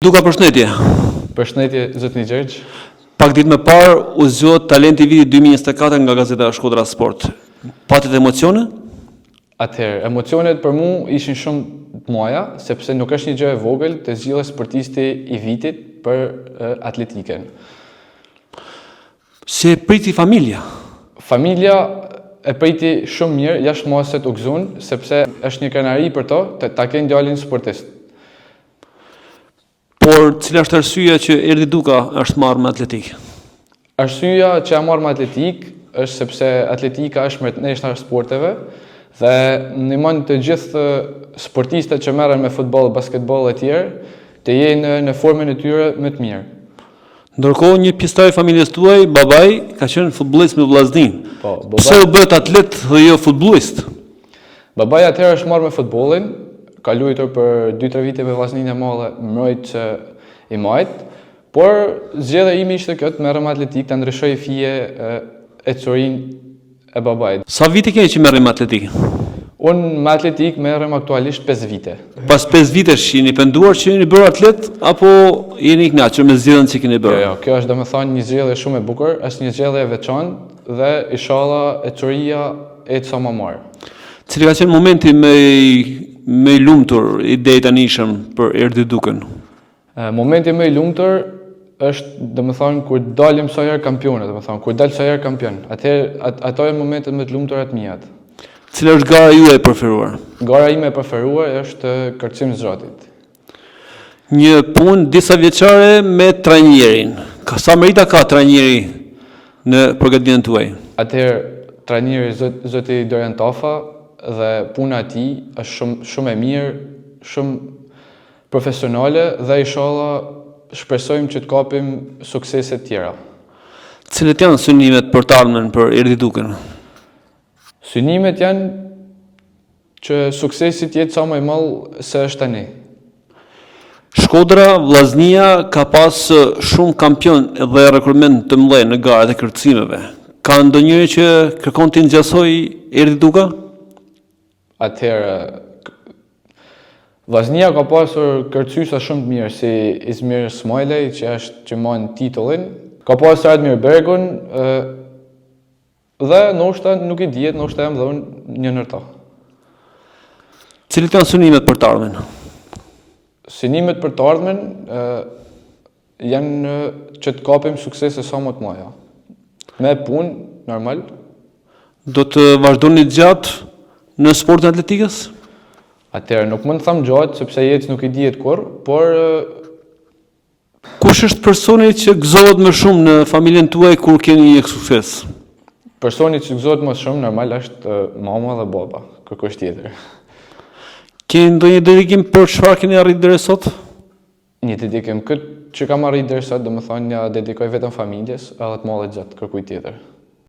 Duka përshëndetje. Përshëndetje zotni Gjergj. Pak ditë më parë u zgjodh talenti i vitit 2024 nga gazeta Shkodra Sport. Patit emocione? Atëherë, emocionet për mu ishin shumë të mëdha, sepse nuk është një gjë e vogël të zgjidhesh sportisti i vitit për atletikën. Si e priti familja? Familja e priti shumë mirë, jashtë mase u gëzun, sepse është një krenari për to të ta kenë djalin sportist. Por, cila është arsyeja që Erdi Duka është marrë me atletikë? Arsyeja që jam marrë me atletikë është sepse atletika është mbretneshta e sporteve dhe ndihmon të gjithë sportistët që merren me futboll, basketboll e tjerë të jenë në formën e tyre më të mirë. Ndërkohë, një pjesëtar i familjes tuaj, babai, ka qenë futbollist me Vllazninë. Po, baba... Pse u bëtë atlet dhe jo futbollist? Babai atëherë është marrë me futbollin, ka luajtur për 2-3 vite me Vllazninë e Madhe, mbrojtës i majtë, por zgjedhja ime ishte kjo të merrem me atletikë, ta ndryshoj fije ecurinë e babait. Sa vite keni që merreni me atletikë? Unë me atletikë merrem aktualisht 5 vite. Pas 5 vitesh jeni penduar që jeni bërë atlet apo jeni i kënaqur me zgjedhjen që keni bërë? Jo, jo, kjo është domethënë një zgjedhje shumë e bukur, është një zgjedhje e veçantë dhe ishalla ecuria ecë sa më mirë. Cili ka qenë momenti më i më i lumtur i deritanishëm për Erdi Dukën? Momenti më i lumtur është, domethënë, kur dalim sa herë kampionë, domethënë, kur dal sa herë kampion. Atëherë at, ato janë momentet më të lumtura të miat. Cila është gara juaj e preferuar? Gara ime e preferuar është kërcim zgjatit. Një punë disavjeçare me trajnerin. Ka sa merita ka trajneri në përgatitjen tuaj? Atëherë trajneri zot, zoti Dorian Tafa dhe puna e tij është shumë shumë e mirë, shumë profesionale dhe ishalla shpresojmë që të kapim suksese të tjera. Cilët janë synimet për të ardhmen për Erdi Dukën? Synimet janë që suksesi të jetë sa më i madh se është tani. Shkodra, Vllaznia ka pas shumë kampion dhe rekordmen të mëdhenj në garat e kërcimeve. Ka ndonjëri që kërkon t'i ngjasojë Erdi Duka? Atëherë, Vllaznia ka pasur kërcyesa shumë të mirë si Izmir Smajlaj që është që mban titullin, ka pasur Admir Bergun, Dhe ndoshta nuk i dihet, ndoshta jam dhe unë një ndër to. Cilët janë synimet për të ardhmen? Synimet për të ardhmen janë që të kapim suksese sa më të mëdha. Me punë, normal. Do të vazhdoni gjatë në sportin e atletikës? Atëherë nuk mund të them gjatë sepse jetës nuk i dihet kurrë, por Kush është personi që gëzohet më shumë në familjen tuaj kur keni një sukses? Personi që gëzohet më shumë normal është mama dhe baba, kërkush tjetër. Keni ndonjë dedikim për çfarë keni arritur deri sot? Një dedikim këtë që kam arritur deri sot, domethënë ja dedikoj vetëm familjes edhe të madhit Zot, kërkujt tjetër.